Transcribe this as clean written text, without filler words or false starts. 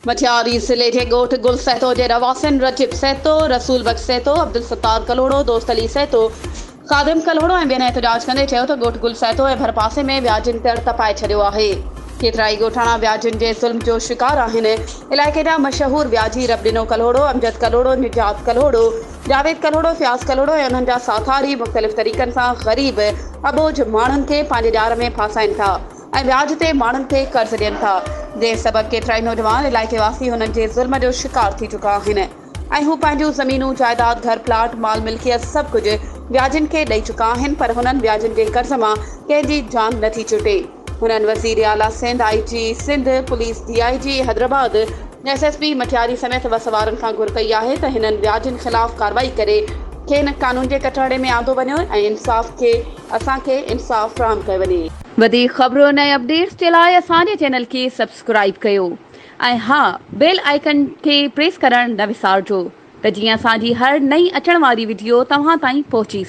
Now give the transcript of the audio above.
مٽياري ضلعي جي ڳوٺ گل سهتو جي رهواسين رجب سهتو، رسول بخش سهتو، عبدالستار ڪلهوڙو، دوست علي سهتو، خادم ڪلهوڙو ۽ ٻين احتجاج ڪندي چيو ته ڳوٺ گل سهتو ۽ ڀرپاسي ۾ وياجين تڙ تپائي ڇڏيو آهي. ڪيترائي ڳوٺاڻا وياجين جي ظلم جو شڪار آهن. علائقي جا مشهور وياجي رب ڏنو ڪلهوڙو، امجد ڪلهوڙو، نجات ڪلهوڙو، جاويد ڪلهوڙو، فياض ڪلهوڙو ۽ انهن جا ساٿاري مختلف طريقن سان غريب اٻوجهه ماڻهن کي پنهنجي ڄار ۾ ڦاسائين ٿا. ۽ وياج تي ماڻهن کي قرض ڏين ٿا، جنهن سبب ڪيترائي نوجوان علائقي واسي هنن جي ظلم جو شڪار ٿي چڪا آهن ۽ هو پنهنجون زمينون، جائيداد، گهر، پلاٽ، مال ملڪيت سڀ ڪجهه وياجين کي ڏئي چڪا آهن پر هنن وياجين جي قرض مان ڪنهن جي جان نه ٿي ڇٽي. هنن وزير اعليٰ Sindh, I G Sindh, police D I G Hyderabad, S S P Matiari سميت وس وارن کان گهر ڪئي آهي ته هنن وياجين خلاف ڪارروائي ڪري کين قانون جي ڪٽهڙي ۾ آندو وڃي ۽ انصاف کي اسان کي انصاف فراهم ڪيو وڃي. وڌيڪ خبرن ۽ اپڊيٽس جي لاء اسان جي چينل کي سبسڪرائيب ڪيو ۽ ها بيل آئيڪن کي پريس ڪرڻ نه وسارجو ته جيئن اسان جي هر نئين اچڻ واري وڊيو توهان تائين پهچي سگهي.